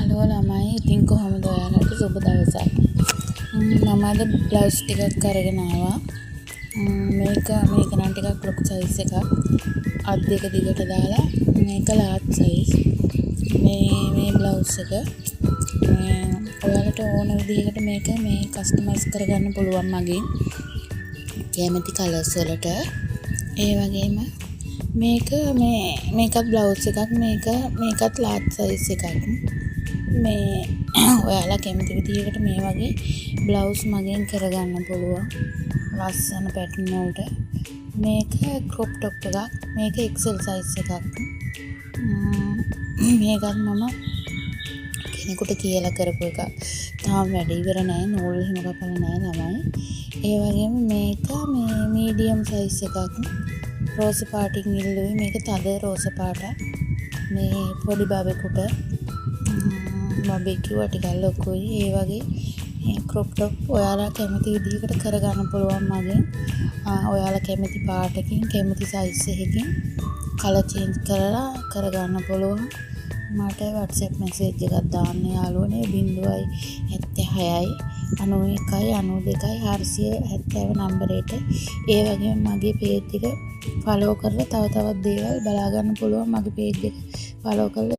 Hello ළමයි, ඉතින් කොහොමද ඔයාලට? සුබ දවසක්. මම අද බ්ලවුස් ටිකක් අරගෙන ආවා. මේක මේක නම් ටිකක් ලොකු සයිස් එකක්. අත් දෙක දිගට දාලා මේක ලාජ් සයිස්. මේ මේ බ්ලවුස් එක මේ ඔයාලට ඕන විදිහකට මේක මේ කස්ටමයිස් කරගන්න පුළුවන් මගෙන්. කැමති කලර්ස් වලට. ඒ වගේම මේක මේ මේකත් බ්ලවුස් එකක්. මේක මේකත් ලාජ් සයිස් එකක්. මේ ඔයාලා කැමති විදිහකට මේ වගේ බ්ලවුස් මගෙන් කරගන්න පුළුවන්. ලස්සන පැටර්න් වලට. මේක ක්‍රොප් ටොප් එකක්. මේක එක්සෙල් සයිස් එකක්. මේකත් මම කෙනෙකුට කියලා කරපු එකක්. තාම වැඩ ඉවර නෑ. නූල් එහෙම කපලා නෑ ළමයි. ඒ වගේම මේක මේ මීඩියම් සයිස් එකක්. රෝස පාටින් ඉල්ලුවේ. මේක තද රෝස පාටක්. මේ පොඩි බබෙකුට, බබෙක් කිව්වා ටිකක් ලොකුයි. ඒ වගේ ක්‍රොප් ටොප් ඔයාලා කැමති විදිහකට කරගන්න පුළුවන් මගෙන්. ඔයාලා කැමති පාටකින්, කැමති සයිස් එකකින් කලර් චේන්ජ් කරලා කරගන්න පුළුවන්. මට WhatsApp message එකක් දාන්න යාළුවනේ, 076 91 92 470 නම්බරයට. ඒ වගේම මගේ පේජ් එක ෆලෝ කරලා තව තවත් දේවල් බලා ගන්න පුළුවන් මගේ පේජ් එක ෆලෝ කරලා.